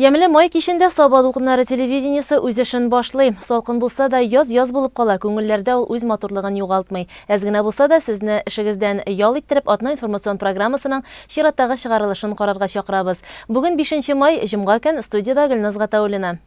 Ямьле май кичендә Саба дулкыннары телевидениесе үз эшен башлый. Салкын булса да, яз яз булып кала, күңелләрдә ул үз матурлыгын югалтмый. Әз генә булса да, сезне эшегездән ял иттереп, атна информацион программасының чираттагы чыгарылышын карарга чакырабыз. Бүген бишенче май, җомга көн, студиядә Гөлназ Гатауллина.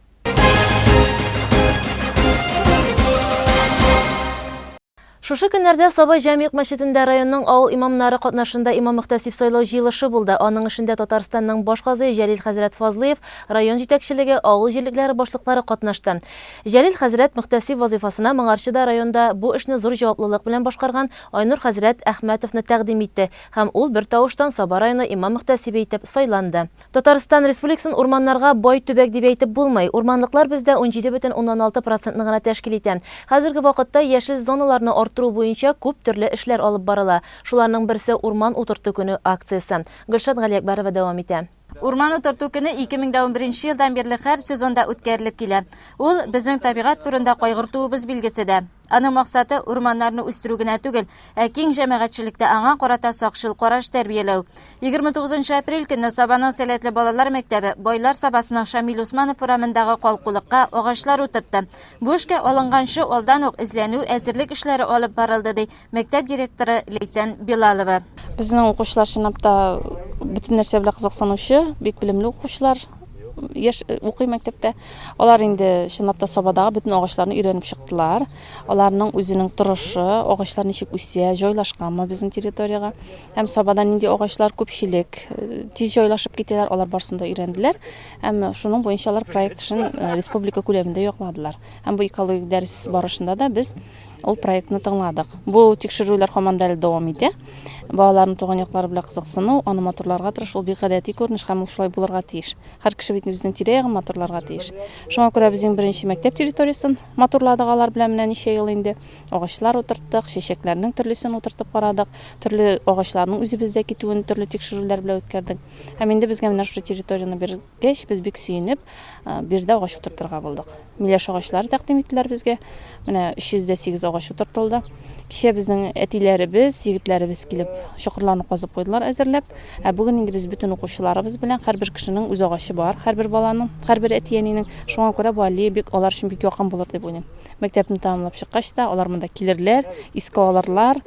Шушы көннәрдә Саба Җәмигъ мәчетендә районның авыл имамнары катнашында имам-мөхтәсиб сайлау җыелышы булды. Аның эшендә Татарстанның баш казые Җәлил хәзрәт Фазлыев, район җитәкчелеге, авыл җирлекләре башлыклары катнашты. Җәлил хәзрәт мөхтәсиб вазыйфасына моңарчы да районда бу эшне зур җаваплылык белән башкарган Айнур хәзрәт Әхмәтовны тәкъдим итте һәм ул бертавыштан Саба районы имам-мөхтәсибе итеп сайланды. Татарстан Республикасын урманнарга бай төбәк дип әйтеп булмый. Урманлыклар бездә 17,6 процентны гына тәшкил итә. Хәзерге вакытта яшел зоналарны арттыру буенча күп төрле эшләр алып барыла. Шуларның берсе Урман утырту көне акциясе. Гөлшат Галиәкбәрова дәвам итә. Урман утырту көне 2011 елдан бирле һәр сезонда үткәрелеп килә. Ул, безнең табигать турында кайгыртуыбыз билгесе дә. Аның максаты урманнарны үстерү генә түгел, ә киң җәмәгатьчелектә аңа карата сакчыл караш тәрбияләү. 29 апрель көнне Сабаның сәләтле балалар мәктәбе Байлар Сабасының Шамил Усманов урамындагы калкулыкка агачлар утыртты. Бу эшкә алынганчы алдан ук эзләнү, әзерлек эшләре алып барылды, ди мәктәп директоры Ләйсән Билалова. Безнең укучылар чынлап та бөтен нәрсә белән кызыксынучы, бик белемле укучылар. Яшь укый мәктәптә. Алар инде чынлап та Сабадагы бөтен агачларны өйрәнеп чыктылар. Аларның үзенең торышы, агачлар ничек үсә, җайлашканмы безнең территориягә. Һәм Сабада нинди агачлар күпчелек тиз җайлашып китәләр, алар барысын да өйрәнделәр. Һәм шуның буенча алар проект эшен республика күләмендә якладылар. Һәм бу экологик дәрес барышында да без ул проектны тыңладык. Бу тикшерүләр һаман да әле дәвам итә. Балаларның туган яклары белән кызыксыну, аны матурларга тырышу, ул бик гадәти күренеш һәм ул шулай булырга тиеш. Һәр кеше бит үзенең тирә-ягын матурларга тиеш. Шуңа күрә без иң беренче мәктәп территориясен матурладык алар белән менә ничә ел инде. Агачлар утырттык, чәчәкләрнең төрлесен утыртып карадык, төрле агачларның үзебездә китүен төрле тикшерүләр белән үткәрдек. Һәм инде безгә менә шушы территорияне биргәч, без бик сөенеп, биредә агач утыртырга булдык. Миләш агачлары тәкъдим иттеләр безгә. Менә 308 агач утыртылды. Кичә безнең әтиләребез, егетләребез килеп чокырларны казып куйдылар әзерләп. Ә бүген инде без бөтен укучыларыбыз белән һәрбер кешенең үз агачы бар, һәрбер баланың, һәрбер әти-әнинең. Шуңа күрә бу аллея бик алар өчен бик якын булыр дип уйлыйм. Мәктәпне тәмамлап чыккач та алар монда килерләр, искә алырлар.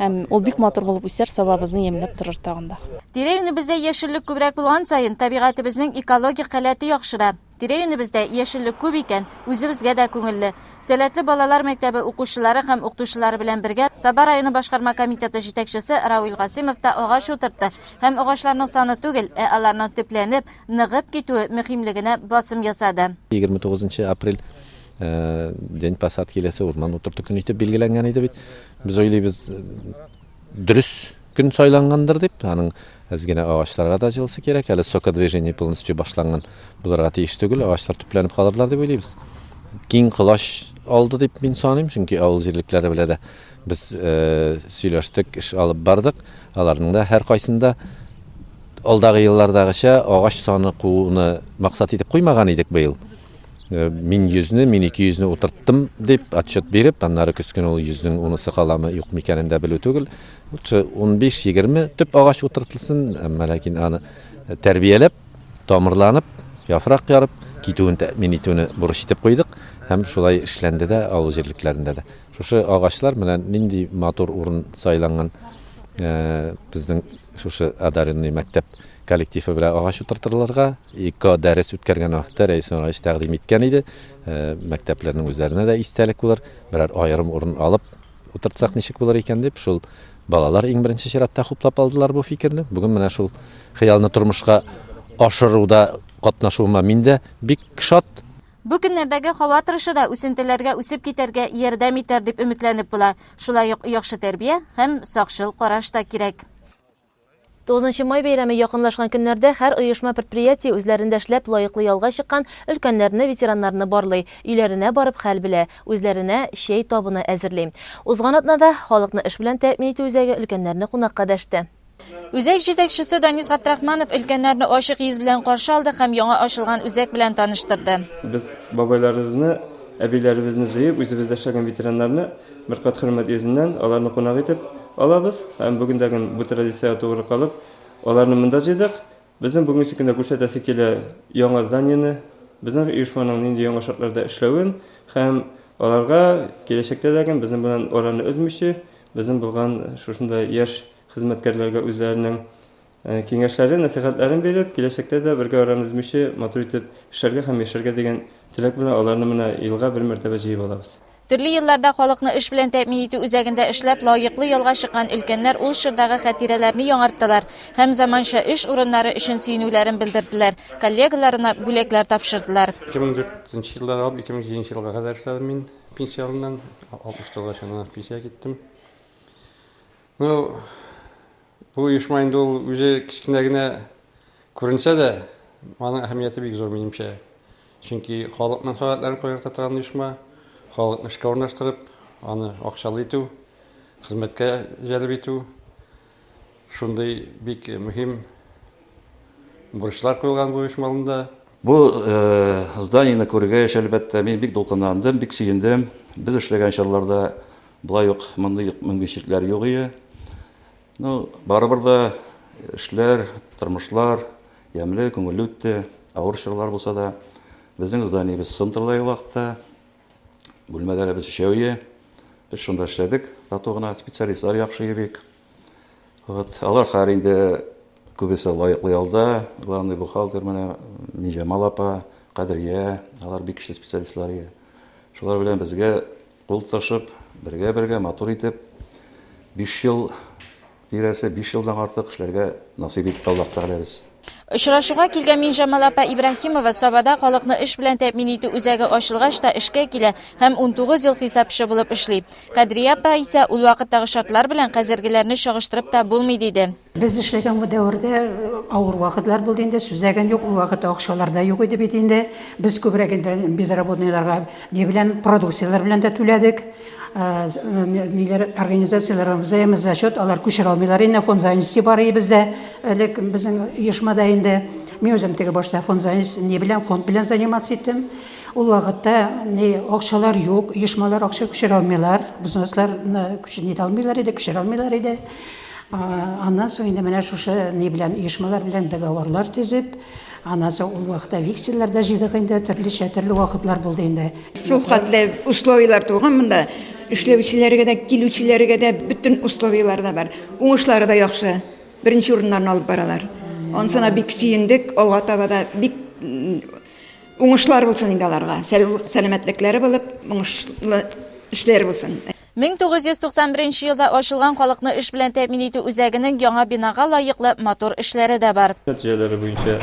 Һәм ул бик матур булып үсәр, Сабабызны ямьләп торыр тагын да. Тирә-юнебездә яшеллек күбрәк булган саен, табигатебезнең экологик халәте яхшыра. Тирә-юнебездә яшеллек күп икән, үзебезгә дә күңелле. Сәләтле балалар мәктәбе укучылары һәм укытучылары белән бергә Саба районы башкарма комитеты җитәкчесе Равил Гасыймов та агач утыртты һәм агачларның саны түгел, ә аларның төпләнеп, ныгып китүе мөһимлегенә басым ясады. 29 нчы апрель День посадки леса, урман утырту көне итеп билгеләнгән иде бит. Без уйлыйбыз, дөрес көн сайлангандыр дип, аның әз генә агачларга да җылысы кирәк. Әле сокодвижение полностью башланган булырга тиеш түгел, агачлар төпләнеп калырлар дип уйлыйбыз. Киң колач алды дип мин саныйм, чөнки авыл җирлекләре белән дә без э, сөйләштек, эш алып бардык. Аларның да һәркайсында алдагы еллардагыча агач саны кууны максат итеп куймаган идек быел. Э, мин йөзне, мин 200-не утырттым дип отчет биреп, аннары көз көне ул йөзнең унысы каламы, юк микәнен дә белү түгел. Лучше 15-20 төп агач утыртылсын, әмма ләкин аны тәрбияләп, тамырланып, яфрак ярып, китүен тәэмин итүне бурыч итеп куйдык һәм шулай эшләнде дә авыл җирлекләрендә дә. Шушы агачлар менә нинди матур урын сайланган э, безнең шушы одаренный мәктәп коллективы белән агач утыртырларга Ико дәрес үткәргән вакытта Рәис Нураевич тәкъдим иткән иде. Э, мәктәпләрнең үзләренә дә истәлек булыр, берәр аерым урын алып утыртсак ничек булыр икән дип, шул балалар иң беренче чиратта хуплап алдылар бу фикерне. Бүген менә шул хыялны тормышка ашыруда катнашуыма мин дә бик шат. Бу көннәрдәге һава торышы да үсентеләргә үсеп китәргә ярдәм итәр дип өметләнеп була. Шулай ук яхшы тәрбия һәм сакчыл караш та кирәк. Тугызынчы май бәйрәме якынлашкан көннәрдә һәр оешма-предприятие үзләрендә эшләп лаеклы ялга чыккан өлкәннәрне, ветераннарны барлый, өйләренә барып хәл белә, үзләренә чәй табыны әзерли. Узган атнада халыкны эш белән тәэмин итү үзәге өлкәннәрне кунакка дәште. Үзәк җитәкчесе Данис Габдрахманов өлкәннәрне ачык йөз белән каршы алды һәм яңа ачылган үзәк белән таныштырды. Без бабайларыбызны, әбиләребезне җыеп, үзебездә эшләгән ветераннарны Бер кат хөрмәт йөзеннән аларны кунак итеп алабыз һәм бүген дә бу традициягә тугры калып, аларны монда җыйдык. Безнең бүгенге көндә күрсәтәсе килә яңа зданиене, безнең оешманың нинди яңа шартларда эшләвен һәм аларга киләчәктә дә безнең белән араны өзмичә, безнең булган шушында яшь хезмәткәрләргә үзләренең киңәшләрен, нәсыйхәтләрен биреп, киләчәктә дә бергә араны өзмичә матур итеп эшләргә һәм яшәргә дигән теләк белән аларны менә елга бер мәртәбә җыеп алабыз. Төрле елларда халыкны эш белән тәэмин итү үзәгендә эшләп, лаеклы ялга чыккан өлкәннәр ул чордагы хатирәләрне яңарттылар һәм заманча эш урыннары өчен сөенүләрен белдерделәр, коллегаларына бүләкләр тапшырдылар. 2004 нче елдан алып 2007 нче елга кадәр эшләдем мин пенсия алдыннан, 69 яшемнән пенсиягә киттем. Ну, бу оешма инде ул үзе кечкенә генә күренсә дә, аның әһәмияте бик зур минемчә. Чөнки халык мәнфәгатьләрен кайгырта торган оешма, халыкны эшкә урнаштырып, аны акчалы итү, хезмәткә җәлеп итү, шундый бик мөһим бурычлар куелган бу оешма алдында. Бу зданиене күргәч, әлбәттә, мин бик дулкынландым, бик сөендем. Без эшләгән чорларда болай ук мондый мөмкинчелекләр юк иде. Ну, барыбер да эшләр, тормышлар ямьле, күңелле үтте. Авыр чорлар булса да, безнең зданиебез центрда ул вакытта. Бүлмәләребез өчәү иде. Без шунда эшләдек, тату гына, специалистлар яхшы иде бик. Вот, алар хәзер инде күбесе лаеклы ялда. Главный бухгалтер менә Минҗамал апа, Кадрия, алар бик көчле специалистлар иде. Шулар белән безгә Кул тотышып, бергә-бергә матур итеп, 5 ел тирәсе, 5 елдан артык эшләргә насыйп итте Аллаһ Тәгаләбез. Очрашуга килгән Минҗамал апа Ибраһимова Сабада халыкны эш белән тәэмин итү үзәге ачылгач та эшкә килә һәм 19 ел хисапчы булып эшли. Кадрия апа исә ул вакыттагы шартлар белән хәзергеләрне чагыштырып та булмый, диде. Без эшләгән бу дәвердә авыр вакытлар булды инде, сүз дә юк, ул вакытта акчалар да юк иде бит инде. Без күбрәк инде безработныйларга ни белән, продукцияләр белән дә түләдек. Ниләр, организацияләр взаимозачет, алар күчерә алмыйлар инде, фонд занятости бар иде бездә, элек безнең оешмада инде. Мин үзем теге башта фонд занятости ни белән, фонд белән заниматься иттем. Ул вакытта ни акчалар юк, оешмалар акча күчерә алмыйлар, взносларны нитә алмыйлар иде, күчерә алмыйлар иде. Аннан соң инде менә шушы ни белән оешмалар белән договорлар төзеп, аннан соң ул вакытта вексельләр дә җыйдык инде, төрлечә төрле вакытлар булды инде. Шул хәтле условияләр туган монда, эшләүчеләргә дә, килүчеләргә дә бөтен условияләр дә бар. Уңышлары да яхшы, беренче урыннарны алып баралар. Анысына бик сөендек, алга таба да бик уңышлар булсын инде аларга. Сәламәтлекләре булып, уңышлы эшләре булсын. 1991 елда ачылган халыкны эш белән тәэмин итү үзәгенең яңа бинага лаеклы матур эшләре дә бар. Нәтиҗәләре буенча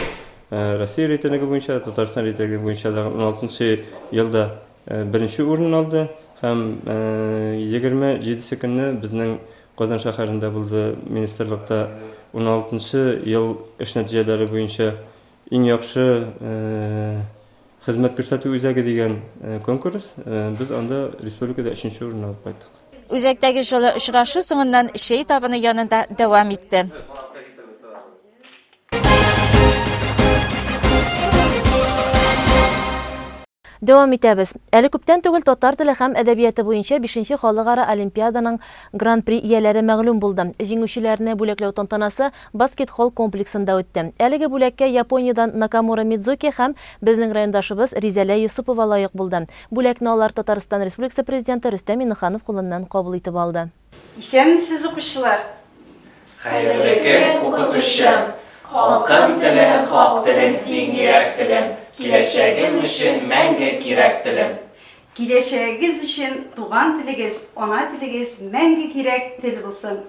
Россия рейтингы буенча, Татарстан рейтингы буенча да 16 елда беренче урын алды һәм 27 көнне безнең Казан шәһәрендә булды министрлыкта 16 ел эш нәтиҗәләре буенча иң яхшы Хезмәт күрсәтү үзәге дигән конкурс, без анда республикада өченче урын алып кайттык. Үзәктәге җылы очрашу соңыннан чәй табыны янында дәвам итте. Дәвам итәбез. Әле күптән түгел татар теле һәм әдәбияты буенча бишенче халыкара олимпиаданың Гран-при ияләре мәгълүм булды. Җиңүчеләрне бүләкләү тантанасы Баскет-холл комплексында үтте. Әлеге бүләккә Япониядән Накамура Мидзуки һәм безнең райондашыбыз Ризәлә Йосыпова лаек булды. Бүләкне алар Татарстан Республикасы Президенты Рөстәм Миңнеханов кулыннан кабул итеп алды. Исәнмесез, укучылар! Хәерле көн, укытучым! Халкым теле, хак телем син, йөрәк телем, Киләчәгем өчен мәңге кирәк телем. Киләчәгегез өчен туган телегез, ана телегез мәңге кирәк тел булсын.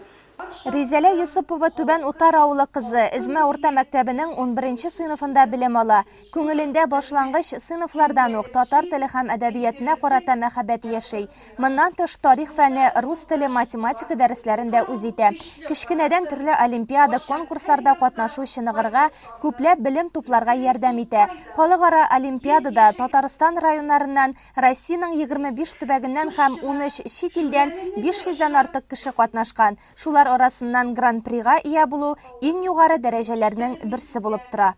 Ризәлә Йосыпова Түбән Утар авылы кызы, Эзмә урта мәктәбенең унберенче сыйныфында белем ала. Күңелендә башлангыч сыйныфлардан ук татар теле һәм әдәбиятына карата мәхәббәт яши. Моннан тыш, тарих фәне, рус теле, математика дәресләрен дә үз итә. Кечкенәдән төрле олимпиада, конкурсларда катнашу чыныгырга, күпләп белем тупларга ярдәм итә. Халыкара олимпиадада Татарстан районнарыннан, Россиянең 25 төбәгеннән һәм 13 чит илдән 500 дән артык кеше катнашкан. Шулар арасыннан Гран-прига ия булу иң югары дәрәҗәләрнең берсе булып тора.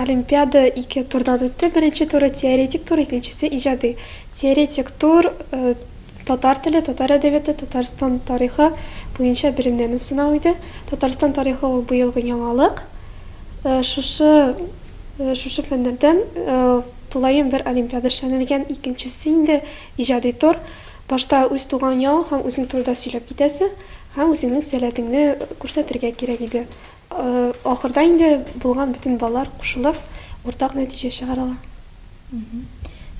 Олимпиада ике турдан үтте. Беренче туры теоретик тур, икенчесе иҗади. Теоретик тур татар теле, татар әдәбияты, Татарстан тарихы буенча белемнәрне сынау иде. Татарстан тарихы ул быелгы яңалык. Шушы шушы фәннәрдән тулаем бер олимпиада эшләнелгән, икенчесе инде иҗади тур. Башта үз туган ягың һәм үзең турында сөйләп китәсе һәм үзеңнең сәләтеңне күрсәтергә кирәк иде. Ахырда инде булган бөтен баллар кушылып, уртак нәтиҗә чыгарыла.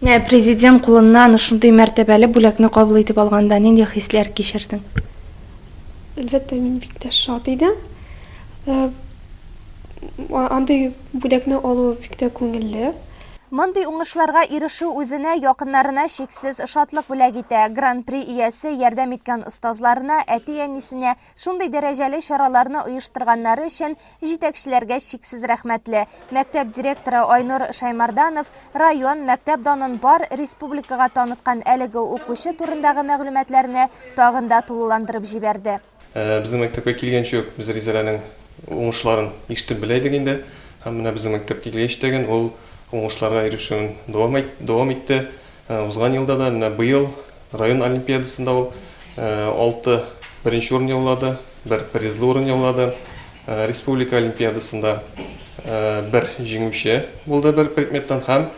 Менә президент кулыннан шундый мәртәбәле бүләкне кабул итеп алганда нинди хисләр кичердең? Әлбәттә, мин бик тә шат идем. Андый бүләкне алу бик тә күңелле. Мондый уңышларга ирешү үзенә, якыннарына чиксез шатлык бүләк итә. Гран-при иясе ярдәм иткән остазларына, әти-әнисенә, шундый дәрәҗәле чараларны оештырганнары өчен Җитәкчеләргә чиксез рәхмәтле. Мәктәп директоры Айнур Шаймарданов район, мәктәп данын бар республикага таныткан әлеге укучы турындагы мәгълүматларны тагын да тулыландырып җибәрде. Безнең мәктәпкә килгәнче үк без Ризәләнең уңышларын ишетеп белә идек инде. Һәм менә безнең мәктәпкә килгәч тә ул уңышларга ирешүен дәвам итте. Узган елда да, менә быел район олимпиадасында ул 6 беренче урын яулады, бер призлы урын яулады. Республика олимпиадасында бер җиңүче булды бер предметтан һәм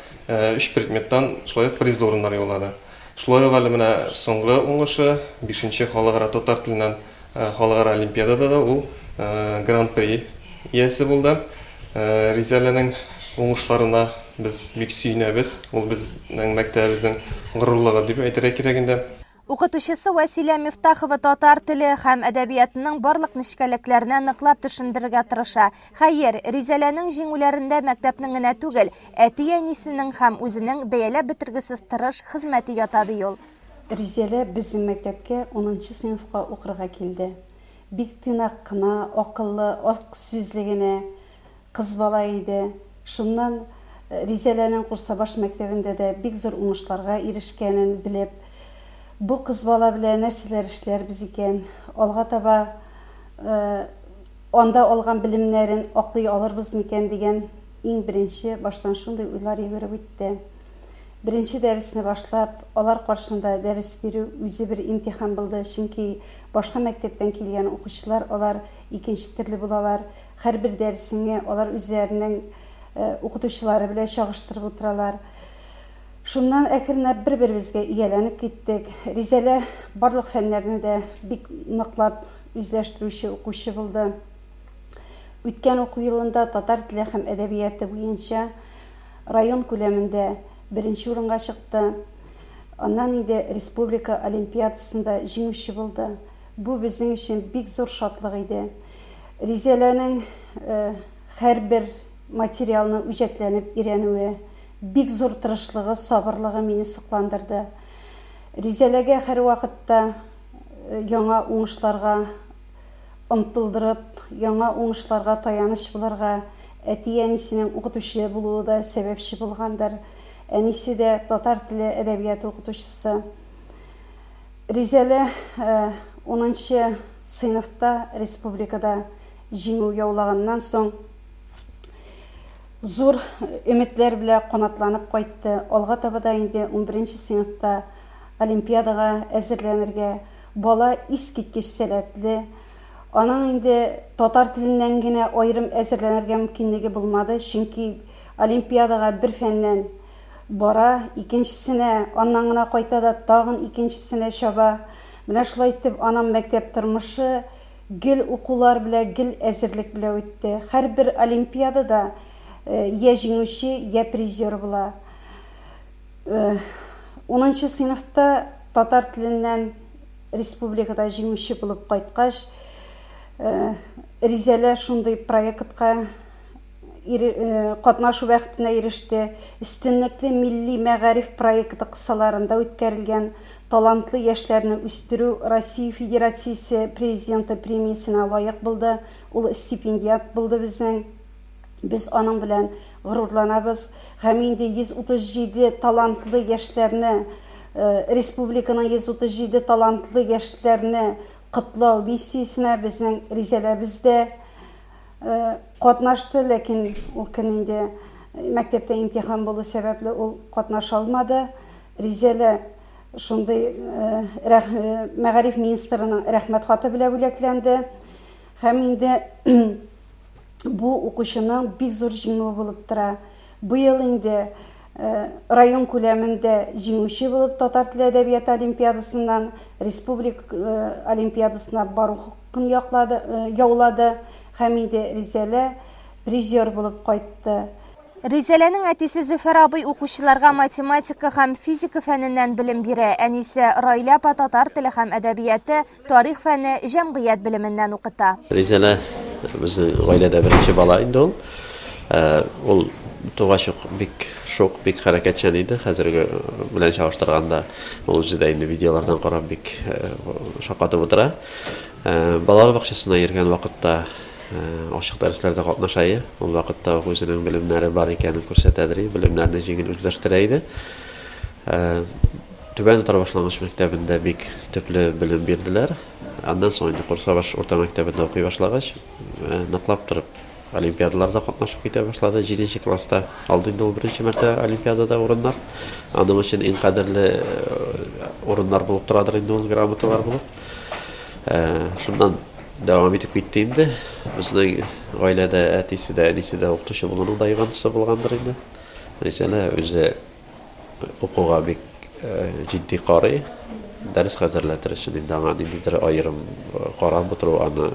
өч предметтан шулай ук призлы урыннар яулады. Шулай ук әле менә соңгы уңышы, бишенче халыкара татар теленнән Халыкара олимпиадада да ул Гран-при иясе булды. Ризәләнең уңышларына без бик сөенәбез. Ул безнең мәктәбебезнең горурлыгы дип әйтергә кирәк инде. Укытучысы Вәсилә Мифтахова татар теле һәм әдәбиятының барлык нечкәлекләренә ныклап төшендерергә тырыша. Хәер, Ризәләнең җиңүләрендә мәктәпнең генә түгел, әти-әнисенең һәм үзенең бәяләп бетергесез тырыш хезмәте ята, ди ул. Ризәлә безнең мәктәпкә унынчы сыйныфка укырга килде. Бик тыйнак кына, акыллы, аз сүзле генә кыз бала иде. Шуннан Ризәләнең Курсабаш мәктәбендә дә бик зур уңышларга ирешкәнен белеп, бу кыз бала белән нәрсәләр эшләрбез икән, алга таба анда алган белемнәрен аклый алырбыз микән дигән иң беренче баштан шундый уйлар йөгереп үтте. Беренче дәресне башлап, алар каршында дәрес бирү үзе бер имтихан булды, чөнки башка мәктәптән килгән укучылар алар икенче төрле булалар. Һәрбер дәресеңне алар үзләренең укытучылары белән чагыштырып утыралар. Шуннан әкренләп бер-беребезгә ияләнеп киттек. Ризәлә барлык фәннәрне дә бик ныклап үзләштерүче укучы булды. Үткән уку елында татар теле һәм әдәбияты буенча Район күләмендә беренче урынга чыкты. Аннан инде республика олимпиадасында җиңүче булды. Бу безнең өчен бик зур шатлык иде. Ризәләнең һәрбер материалны үҗәтләнеп өйрәнүе, бик зур тырышлыгы, сабырлыгы мине сокландырды. Ризәләгә һәрвакытта яңа уңышларга омтылдырып, яңа уңышларга таяныч булырга әти-әнисенең укытучы булуы да сәбәпче булгандыр. Әнисе дә татар теле, әдәбияты укытучысы. Ризәлә унынчы сыйныфта республикада җиңү яулаганнан соң, зур өметләр белән канатланып кайтты. Алга таба да инде унберенче сыйныфта олимпиадага әзерләнергә Бала искиткеч сәләтле. Аның инде татар теленнән генә аерым әзерләнергә мөмкинлеге булмады, чөнки олимпиадага бер фәннән бара, икенчесенә, аннан гына кайта да тагын икенчесенә чаба. Менә шулай итеп аның мәктәп тормышы гел укулар белән, гел әзерлек белән үтте. Һәрбер олимпиадада йә җиңүче, йә призер була. Унынчы сыйныфта татар теленнән республикада җиңүче булып кайткач, Ризәлә шундый проектка катнашу бәхетенә иреште. Өстенлекле милли мәгариф проекты кысаларында үткәрелгән Талантлы яшьләрне үстерү Россия Федерациясе Президенты премиясенә лаек булды. Ул стипендиат булды безнең. Без аның белән горурланабыз һәм инде 137 талантлы яшьләрне, республиканың 137 талантлы яшьләрне котлау миссиясенә безнең Ризәләбез дә катнашты, ләкин ул көн инде мәктәптә имтихан булу сәбәпле ул катнаша алмады. Ризәлә шундый мәгариф министрының рәхмәт хаты белән бүләкләнде. Һәм инде. Бу укучының бик зур җиңүе булып тора. Быел инде район күләмендә җиңүче булып татар теле әдәбияты олимпиадасыннан республика олимпиадасына бару хокукын яклады, яулады һәм инде Ризәлә призер булып кайтты. Ризәләнең әтисе Зөфәр абый укучыларга математика һәм физика фәненнән белем бирә, әнисе Райлә апа татар теле һәм әдәбияты, тарих фәне, җәмгыять белеменнән укыта. Ризәлә безнең гаиләдә беренче бала инде ул. Ул тугач ук бик шук, бик хәрәкәтчән иде. Хәзерге белән чагыштырганда, ул үзе дә инде видеолардан карап бик шаккатып утыра. Балалар бакчасына йөргән вакытта Ачык дәресләрдә катнаша иде. Ул вакытта ук үзенең белемнәре бар икәнен күрсәтәдер иде, белемнәрне җиңел үзләштерә иде. Түбән Утар башлангыч мәктәбендә бик төпле белем бирделәр. Аннан соң инде Курсабаш урта мәктәбендә укый башлагач, ныклап торып олимпиадаларда катнашып китә башлады. Җиденче класста алды инде ул беренче мәртәбә олимпиадада урыннар. Аның өчен иң кадерле урыннар булып торадыр инде ул грамоталар булып. Шуннан дәвам итеп китте инде. Безнең гаиләдә әтисе дә, әнисе дә укытучы булуның да йогынтысы булгандыр инде. Ризәлә үзе укуга бик җитди карый. Дәрес хәзерләтер өчен инде аңа ниндидер аерым карап утыру, аны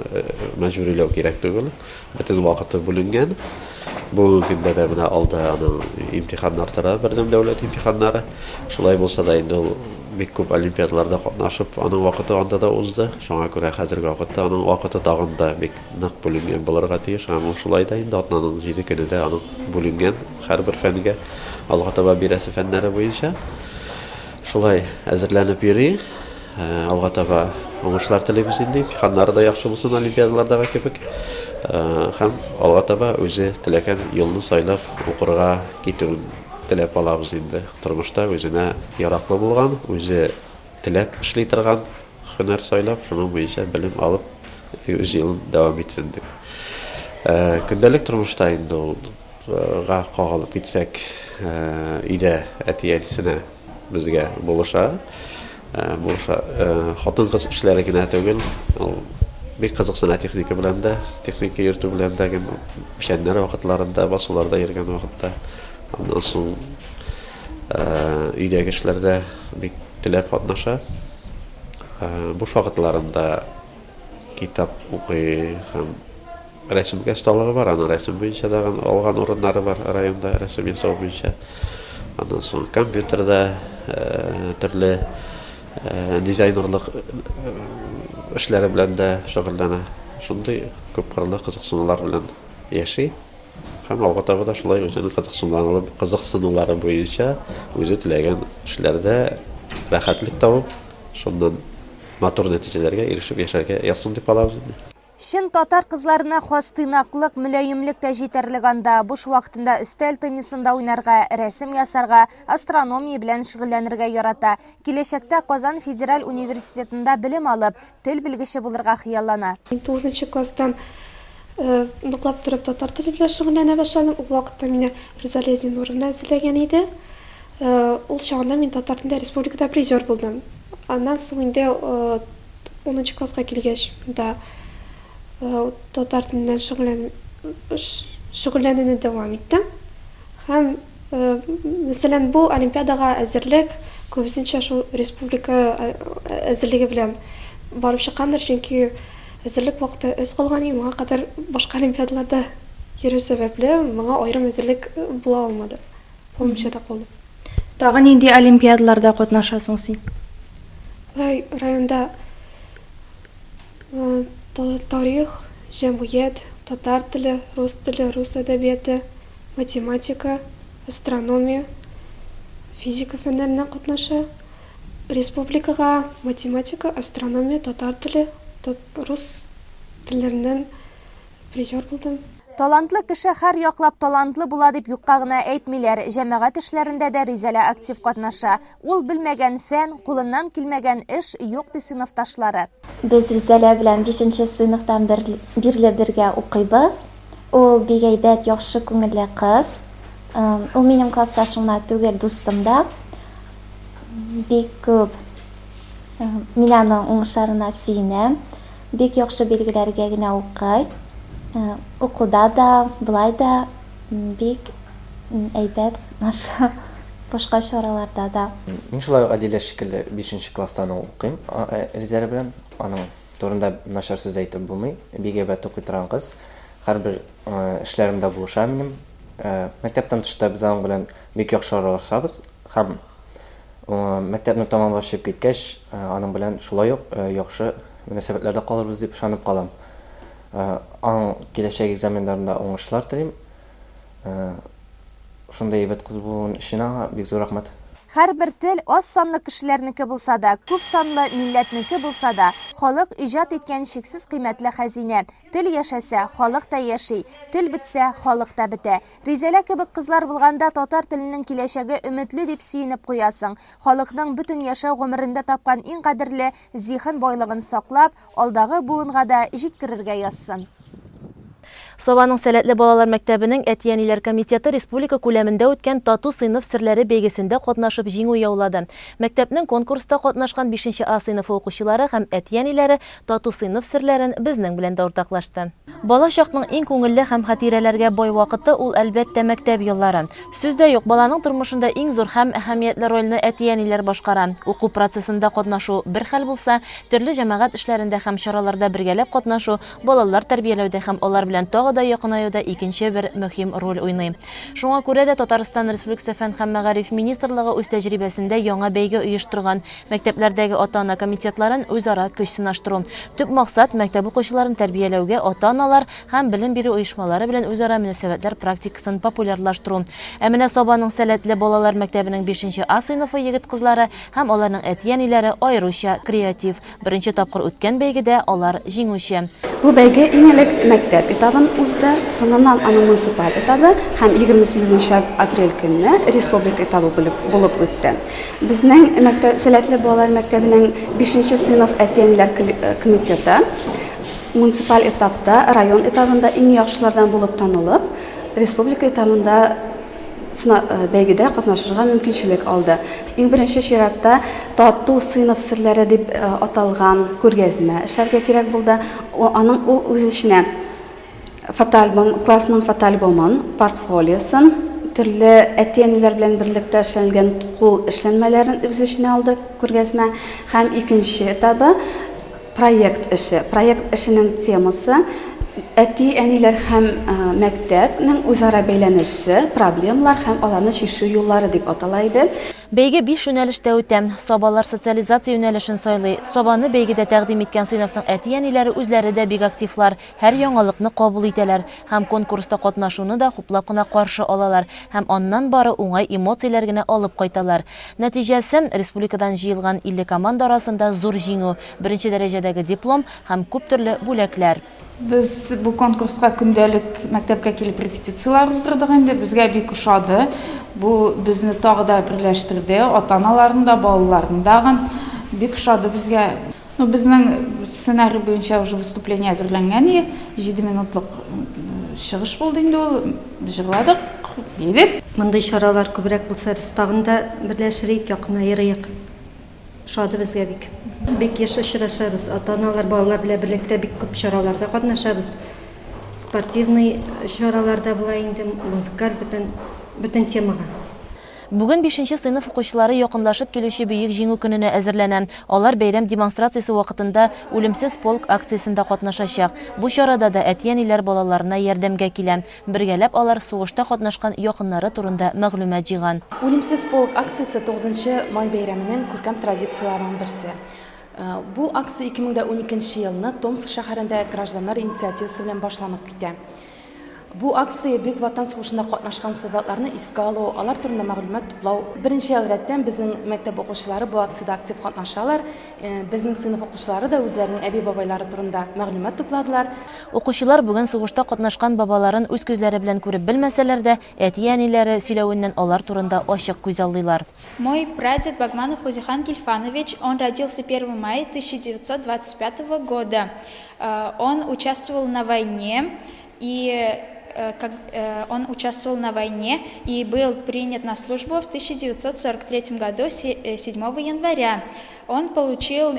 мәҗбүриләү кирәк түгел. Бөтен вакыты бүленгән. Бүгенге көндә дә менә алда аның имтиханнар тора, бердәм дәүләт имтиханнары. Шулай булса да инде ул бик күп олимпиадаларда катнашып, аның вакыты анда да узды. Шуңа күрә хәзерге вакытта аның вакыты тагын да бик нык бүленгән булырга тиеш. Һәм ул шулай да инде атнаның җиде көне дә аның бүленгән һәрбер фәнгә, алга таба бирәсе фәннәре буенча. Шулай әзерләнеп йөри. Алга таба уңышлар телибез инде. Имтиханнары да яхшы булсын олимпиадалардагы кебек. Һәм алга таба үзе теләгән юлны сайлап укырга китүен теләп алабыз инде. Тормышта үзенә яраклы булган, үзе теләп эшли торган һөнәр сайлап, шуның буенча белем алып, үз юлын дәвам итсен дип. Көндәлек тормышта инде ул га кагылып китсәк, өйдә әти-әнисенә безгә булыша. Булыша. Хатын-кыз эшләре генә түгел, ул бик кызыксына техника белән дә, техника йөртү белән дә, печәннәр вакытларында, басуларда йөргән вакытта. Аннан соң өйдәге эшләрдә бик теләп катнаша. Буш вакытларында китап укый һәм Рәсемгә осталыгы бар, аның рәсем буенча да алган урыннары бар районда рәсем ясау буенча. Аннан соң компьютерда төрле дизайнерлык эшләре белән дә шөгыльләнә. Шундый күпкырлы кызыксынулар белән яши. Һәм алга таба да шулай үзенең кызыксынулары, кызыксынулары буенча үзе теләгән эшләрдә рәхәтлек табып, шуннан матур нәтиҗәләргә ирешеп яшәргә язсын дип калабыз инде. Чын татар кызларына хас тыйнаклык, мөлаемлек тә җитәрлек анда. Буш вакытында өстәл теннисында уйнарга, рәсем ясарга, астрономия белән шөгыльләнергә ярата. Киләчәктә Казан федераль университетында белем алып, тел белгече булырга хыяллана. Мин тугызынчы класстан ныклап торып татар теле белән шөгыльләнә башладым. Ул вакытта мине Рузалия Зиннуровна әзерләгән иде. Ул чагында мин татар телендә республикада призер булдым. Аннан соң инде Унынчы класска килгәч, да татар теленнән шөгыльлән шөгыльләнүне дәвам иттем. Һәм, мәсәлән, бу олимпиадага әзерлек күбесенчә шул республика әзерлеге белән барып чыккандыр, чөнки әзерлек вакыты әз калган иде, моңа кадәр башка олимпиадаларда йөрү сәбәпле, моңа аерым әзерлек була алмады. Булмыйча да калды. Тагы нинди олимпиадаларда катнашасың син? Болай районда тарих, җәмгыять, татар теле, рус теле, рус әдәбияты, математика, астрономия, физика фәннәреннән катнаша. Республикага математика, астрономия, татар теле, рус телләреннән Призер булдым. Талантлы кеше һәр яклап талантлы була дип юкка гына әйтмиләр. Җәмәгать эшләрендә дә Ризәлә актив катнаша. Ул белмәгән фән, кулыннан килмәгән эш юк, ди сыйныфташлары. Без Ризәлә белән бишенче сыйныфтан бирле бергә укыйбыз. Ул бик әйбәт, яхшы күңелле кыз. Ул минем классташым гына түгел, дустым да. Бик күп мин аның уңышларына сөенәм. Бик яхшы билгеләргә генә укый. Укуда да, болай да бик әйбәт катнаша, башка чараларда да. Мин шулай ук Әдилә шикелле бишенче класстан ук укыйм Ризәлә белән. Аның турында начар сүз әйтеп булмый. Бик әйбәт укый торган кыз. Һәрбер эшләремдә булыша минем. Мәктәптән тыш та без аның белән бик яхшы аралашабыз һәм мәктәпне тәмамлап чыгып киткәч, аның белән шулай ук яхшы мөнәсәбәтләрдә калырбыз дип ышанып калам. Аның киләчәк экзаменнарында уңышлар телим. Шундый әйбәт кыз булуын өчен аңа бик зур рәхмәт. Һәрбер тел аз санлы кешеләрнеке булса да, күп санлы милләтнеке булса да, халык иҗат иткән чиксез кыйммәтле хәзинә. Тел яшәсә, халык та яши, тел бетсә, халык та бетә. Ризәлә кебек кызлар булганда татар теленең киләчәге өметле дип сөенеп куясың. Халыкның бөтен яшәү гомерендә тапкан иң кадерле зиһен байлыгын саклап, алдагы буынга да җиткерергә язсын. Сабаның сәләтле балалар мәктәбенең әти-әниләр комитеты республика күләмендә үткән Тату сыйныф серләре бәйгесендә катнашып җиңү яулады. Мәктәпнең конкурста катнашкан бишенче А сыйныфы укучылары һәм әти-әниләре тату сыйныф серләрен безнең белән дә уртаклашты. Бала чакның иң күңелле һәм хатирәләргә бай вакыты ул, әлбәттә, мәктәп еллары. Сүз дә юк, баланың тормышында иң зур һәм әһәмиятле рольне әти-әниләр башкара. Уку процессында катнашу бер хәл булса, төрле җәмәгать эшләрендә һәм чараларда бергәләп катнашу балалар тәрбияләүдә һәм алар белән тагы да якынаюда икенче бер мөһим роль уйный. Шуңа күрә дә Татарстан Республикасы Фән һәм мәгариф министрлыгы үз тәҗрибәсендә яңа бәйге оештырган, мәктәпләрдәге ата-ана комитетларын үзара көч сынаштыру. Төп максат, мәктәп укучыларын тәрбияләүгә ата-аналар һәм белем бирү оешмалары белән үзара мөнәсәбәтләр практикасын популярлаштыру. Ә менә Сабаның сәләтле балалар мәктәбенең бишенче А сыйныфы егет-кызлары һәм аларның әти-әниләре аеруча креатив. Беренче тапкыр үткән бәйгедә алар җиңүче. Бу бәйге иң элек мәктәп этабын узды, соңыннан аның муниципаль этабы һәм 28 нче апрель көнне республика этабы булып үтте. Безнең мәктәп, Сәләтле балалар мәктәбенең бишенче сыйныф әти-әниләр комитеты муниципаль этапта, район этабында иң яхшылардан булып танылып, республика этабында бәйгедә катнашырга мөмкинчелек алды. Иң беренче чиратта Тату сыйныф серләре дип аталган күргәзмә эшләргә кирәк булды. Аның ул үз эченә фотоальбом, классның фотоальбомын, портфолиосын, төрле әти-әниләр белән берлектә эшләнелгән кул эшләнмәләрен үз эченә алды күргәзмә. Һәм икенче этабы Проект эше. Проект эшенең темасы, әти-әниләр һәм мәктәпнең үзара бәйләнеше, проблемалар һәм аларны чишү юллары дип атала иде. Бәйге биш юнәлештә үтә. Сабалар социализация юнәлешен сайлый. Сабаны бәйгедә тәкъдим иткән сыйныфның әти-әниләре үзләре дә бик активлар, һәр яңалыкны кабул итәләр һәм конкурста катнашуны да хуплап кына каршы алалар һәм аннан бары уңай эмоцияләр генә алып кайталар. Нәтиҗәсе, республикадан җыелган 50 команда арасында зур җиңү, беренче дәрәҗәдәге диплом һәм күп төрле бүләкләр. Без бу конкурска көндәлек мәктәпкә килеп репетицияләр уздырдык инде. Безгә бик ошады. Бу безне тагы да берләштерде, ата-аналарны да, балаларны дагын. Бик ошады безгә. Ну, безнең сценарий буенча уже выступление әзерләнгән и, җиде минутлык чыгыш булды инде ул. Җырладык, биедек. Мондый чаралар күбрәк булса, без тагын да берләшер идек, якынаер идек. Ошады безгә бик. Бик еш очрашабыз, ата-аналар, балалар белән берлектә бик күп чараларда катнашабыз. Спортивный чаралар да була инде, музыкаль бөтен, бөтен темага. Бүген бишенче сыйныф укучылары якынлашып килүче Бөек Җиңү көненә әзерләнә. Алар бәйрәм демонстрациясе вакытында Үлемсез полк акциясендә катнашачак. Бу чарада да әти-әниләр балаларына ярдәмгә килә. Бергәләп алар сугышта катнашкан якыннары турында мәгълүмат җыйган. Үлемсез полк акциясе 9 май бәйрәменең күркәм традицияләренең берсе. Бу акция 2012 елны Томск шәһәрендә гражданнар инициативасы белән башланып китә. Бу акция Бөек Ватан сугышында катнашкан солдатларны искә алу, алар турында мәгълүмат туплау. Беренче ел рәттән безнең мәктәп укучылары бу акциядә актив катнашалар. Безнең сыйныф укучылары да үзләренең әби-бабайлары турында мәгълүмат тупладылар. Укучылар бүген сугышта катнашкан бабаларын үз күзләре белән күреп белмәсәләр дә, әти-әниләре сөйләвеннән алар турында ачык күзаллыйлар. Мой прадед Багманов Хузихан Гильфанович, он родился 1 мая 1925 года. Он участвовал на войне и Э, он участвовал на войне и был принят на службу в 1943 году, 7 января. Он получил,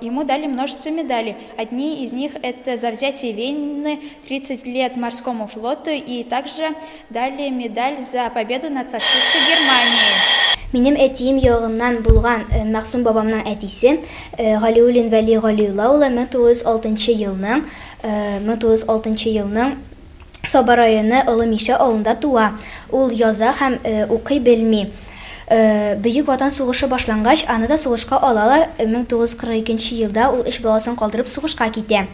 ему дали множество медалей. Одни из них это за взятие Вены, 30 лет морскому флоту и также дали медаль за победу над фашистской Германией. Минем әтием ягыннан булган Мәгъсум бабамның әтисе Галиуллин Вәли Галиулла улы 1906 елның 1906 елның Саба районы Олы Мишә авылында туа. Ул яза һәм укый белми. Бөек Ватан сугышы башлангач, аны да сугышка алалар, 1942 елда ул өч баласын калдырып сугышка китә.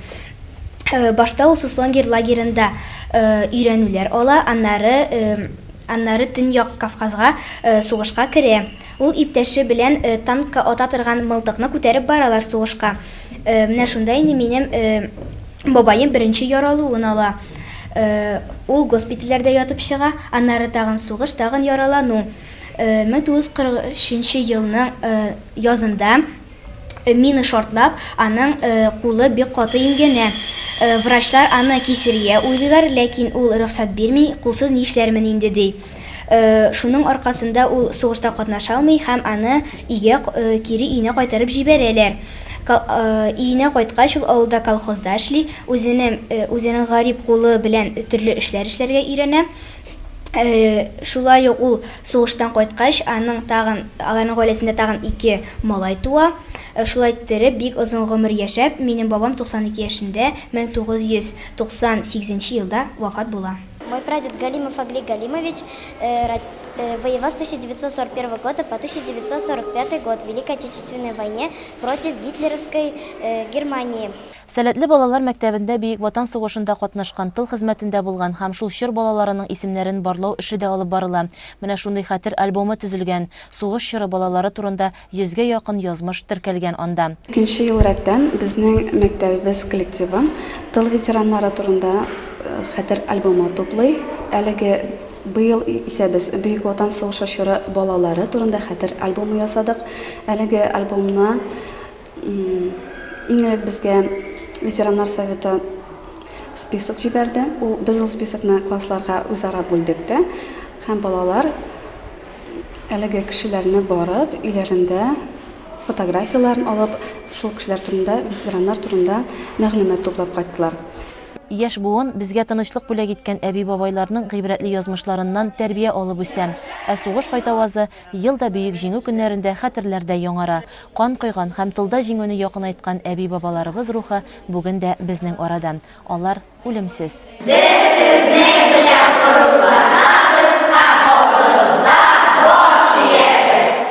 Башта ул Суслонгер лагеренда өйрәнүләр ала, аннары аннары Төньяк Кавказга сугышка керә. Ул иптәше белән танкка ата торган мылтыкны күтәреп баралар сугышка. Менә шунда инде минем бабаем беренче яралуын ала. Ул госпитальләрдә ятып чыга, аннары тагын сугыш, тагын яралану. 1943 нче елның язында мина шартлап, аның кулы бик каты имгәнә. Врачлар аны кисергә уйлыйлар, ләкин ул рөхсәт бирми, кулсыз нишләрмен инде, ди. Шуның аркасында ул сугышта катнаша алмый һәм аны өйгә кире өенә кайтарып җибәрәләр. Өенә кайткач, ул авылда колхозда эшли, үзенең үзенең гарип кулы белән төрле эшләр эшләргә өйрәнә. Шулай ук ул сугыштан кайткач, аның тагын, аларның гаиләсендә тагын ике малай туа. Шулай иттереп, бик озын гомер яшәп, минем бабам 92 яшендә, 1998 нче елда вафат була. Мой прадед Галимов Агли Галимович воевал с 1941 года по 1945 год в Великой Отечественной войне против гитлеровской Германии. Сәләтле балалар мәктәбендә Бөек Ватан сугышында катнашкан, тыл хезмәтендә булган һәм шул чор балаларының исемнәрен барлау эше дә алып барыла. Менә шундый хәтер альбомы төзелгән. Сугыш чоры балалары турында йөзгә якын язмыш теркәлгән анда. Икенче ел рәттән безнең мәктәбебез коллективы тыл ветераннары турында хәтер альбомы туплый. Әлеге быел исә без Бөек Ватан сугышы чоры балалары турында хәтер альбомы ясадык. Әлеге альбомны Иң элек безгә ветераннар советы список җибәрде. Ул без ул списокны классларга үзара бүлдек тә һәм балалар әлеге кешеләрне барып, өйләрендә фотографияләрен алып, шул кешеләр турында, ветераннар турында мәгълүмат туплап кайттылар. Яшь буын безгә тынычлык бүләк иткән әби-бабайларның гыйбрәтле язмышларыннан тәрбия алып үсә. Ә сугыш кайтавазы ел да Бөек Җиңү көннәрендә хәтерләрдә яңара. Кан койган һәм тылда җиңүне якынайткан әби-бабаларыбыз рухы бүген дә безнең арада. Алар, үлемсез. Без сезнең белән горурланабыз һәм алдыгызда баш иябез!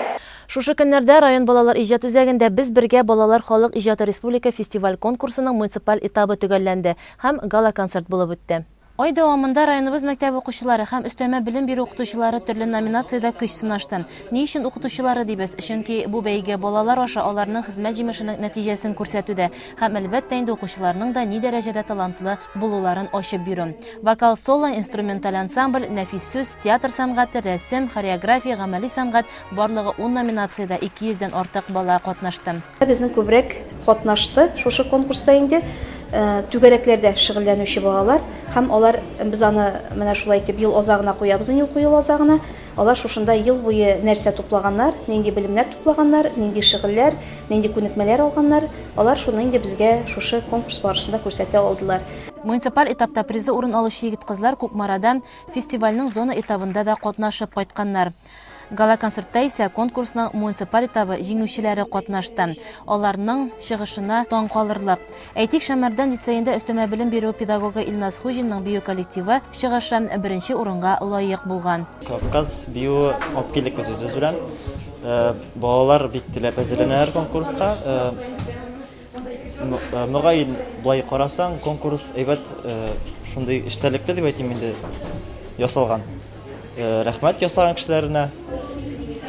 Шушы көннәрдә район балалар иҗат үзәгендә Без бергә балалар халык иҗаты республика фестиваль-конкурсының муниципаль этабы төгәлләнде һәм гала-концерт булып үтте. Ай дәвамында районыбыз мәктәп укучылары һәм өстәмә белем бирү укытучылары төрле номинациядә көч сынашты. Ни өчен укытучылары дибез? Чөнки бу бәйге балалар аша аларның хезмәт җимешенең нәтиҗәсен күрсәтү дә һәм, әлбәттә инде, укучыларның да ни дәрәҗәдә талантлы булуларын ачып бирү. Вокал-соло, инструменталь ансамбль, нәфис сүз, театр сәнгате, рәсем, хореография, гамәли сәнгать, барлыгы ун номинациядә 200 дән артык бала катнашты. Безнең күбрәк катнашты шушы конкурста инде түгәрәкләрдә шөгыльләнүче балалар һәм алар без аны менә шулай итеп ел азагына куябыз инде уку елы азагына. Алар шушында ел буе нәрсә туплаганнар, нинди белемнәр туплаганнар, нинди шөгыльләр, нинди күнекмәләр алганнар, алар шуны инде безгә шушы конкурс барышында күрсәтә алдылар. Муниципаль этапта призлы урын алучы егет-кызлар Кукмарада фестивальнең зона этабында да катнашып кайтканнар. Гала-концертта исә конкурсның муниципаль этабы җиңүчеләре катнашты. Аларның чыгышына таң калырлык. Әйтик, Шәмәрдән лицеенда өстәмә белем бирү педагогы Илназ Хуҗинның бию коллективы чыгышы беренче урынга лаек булган. Кавказ биюе алып килдек без үзебез белән. Балалар бик теләп әзерләнәләр конкурска. Мөгаен, болай карасаң, конкурс әйбәт, шундый эчтәлекле дип әйтим инде, ясалган. Рәхмәт ясаган кешеләренә,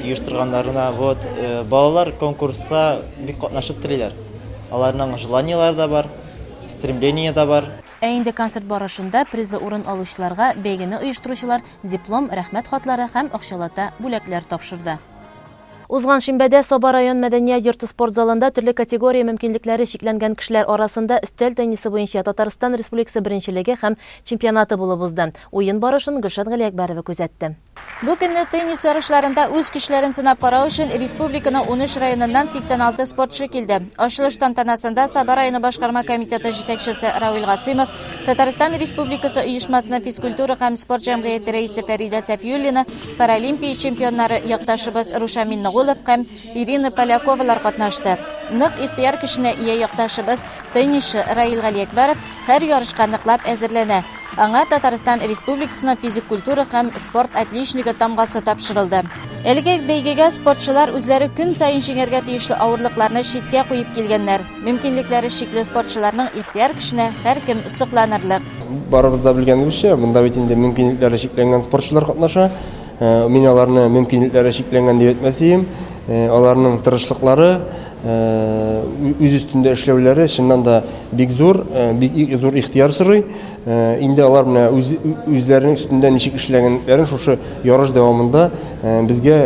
оештырганнарына. Вот, балалар конкурста бик катнашып телиләр. Аларның желаниеләре дә бар, стремление дә бар. Ә инде концерт барышында призлы урын алучыларга бәйгене оештыручылар диплом, рәхмәт хатлары һәм акчалата бүләкләр тапшырды. Узган шимбәдә Саба район мәдәният йорты спорт залында төрле категория мөмкинлекләре чикләнгән кешеләр арасында өстәл теннисы буенча Татарстан Республикасы беренчелеге һәм чемпионаты булып узды. Уен барышын Гөлшат Галиәкбәрова күзәтте. Бу көнне теннис ярышларында үз көчләрен сынап карау өчен республиканың 13 районыннан 86 спортчы килде. Ачылыш тантанасында Саба районы башкарма комитеты җитәкчесе Равил Гасыймов, Татарстан Республикасы оешмасының физкультура һәм спорт җәмгыяте рәисе Фәридә Сәфиуллина, Паралимпия чемпионнары якташыбыз Рушан Миннегулов һәм Ирина Поляковалар катнашты. Нык ихтыяр көченә ия якташыбыз, теннисчы Раил Галиәкбәров һәр ярышка ныклап әзерләнә. Аңа Татарстан Республикасының физик культура һәм спорт отличнигы тамгасы тапшырылды. Әлеге бәйгегә спортчылар үзләре көн саен җиңәргә тиешле авырлыкларны читкә куеп килгәннәр. Мөмкинлекләре чикле спортчыларның ихтыяр көченә һәркем сокланырлык. Барыбыз да белгәнебезчә, монда бит инде мөмкинлекләре чикләнгән спортчылар катнаша. Мин аларны мөмкинлекләре чикләнгән дип әйтмәс идем. Аларның тырышлыклары, үз өстендә эшләүләре чыннан да бик зур, бик зур ихтыяр сорый. Инде алар менә үз үзләренең өстендә ничек эшләгәнлекләрен шушы ярыш дәвамында безгә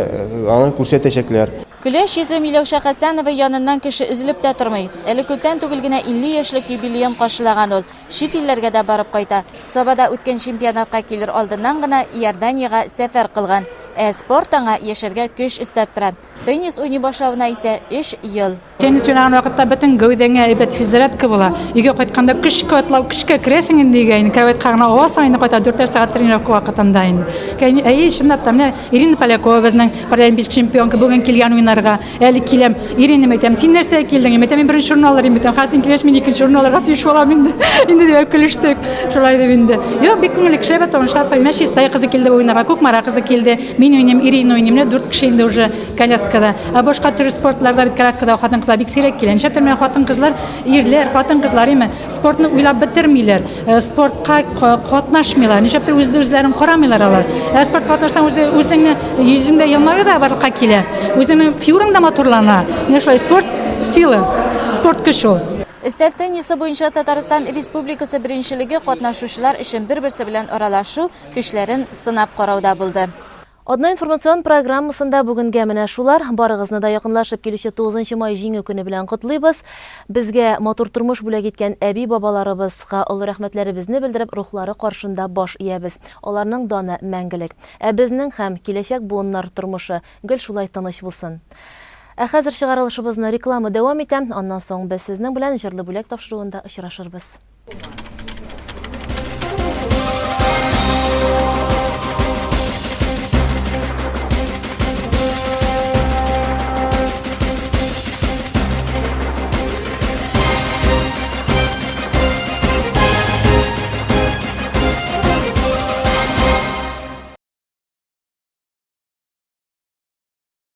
аны күрсәтәчәкләр. Көләч йөзле Миләүшә Хәсәнова яныннан кеше өзелеп тә тормый. Әле күптән түгел генә 50 яшьлек юбилеен каршылаган ул. Чит илләргә дә барып кайта. Сабада үткән чемпионатка килер алдыннан гына Иорданиягә сәфәр кылган. Ә спорт аңа яшәргә көч өстәп тора. Теннис уйный башлавына исә өч ел. Теннис уйнаган вакытта бөтен гәүдәңә әйбәт физзарядка була. Өйгә кайтканда көчкә атлау, көчкә керәсең инде өйгә, инде кроватька гына авасың, инде кайта дүртәр сәгать тренировка вакытында инде. Әйе, чынлап та, менә Ирина Полякова безнең паралимпийский чемпионка бүген килгән уйнарга. Әле киләм. Ирина, әйтәм, син нәрсәгә килдең? Әйтәм, мин беренче урын алыр идем. Әйтәм, хәзер син килгәч, мин икенче урын алырга тиеш булам инде. Инде дип көлештек. Шулай дип инде. Юк, бик күңелле кеше, әйбәт танышасың. Менә Чистай кызы килде уйнарга, Кукмара кызы килде. Мин уйныйм, Ирина уйный. Менә дүрт кеше инде уже коляскада. Ә башка төр спортларда бит коляскада хатын-кызлар бик сирәк килә. Нишләптер менә хатын-кызлар, ирләр, хатын-кызлар име, спортны уйлап бетермиләр, э, спортка катнашмыйлар. Нишләптер үз үзләрен карамыйлар алар. Ә спортка катнашсаң, үзе үзеңне йөзеңдә елмаю да барлыкка килә. Үзеңнең фигураң да матурлана. Менә шулай спорт сила, спорт көч ул. Өстәл теннисы буенча Татарстан Республикасы беренчелеге катнашучылар өчен бер-берсе белән аралашу, көчләрен сынап карау да булды. Одна информацион программасында бүгенгә менә шулар. Барыгызны да якынлашып килүче 9 май Җиңү көне белән котлыйбыз. Безгә матур тормыш бүләк иткән әби-бабаларыбызга олы рәхмәтләребезне белдереп, рухлары каршында баш иябез. Аларның даны мәңгелек. Ә безнең һәм киләчәк буыннар тормышы гел шулай тыныч булсын. Ә хәзер чыгарылышыбызны реклама дәвам итә. Аннан соң без сезнең белән Җырлы бүләк тапшыруында очрашырбыз.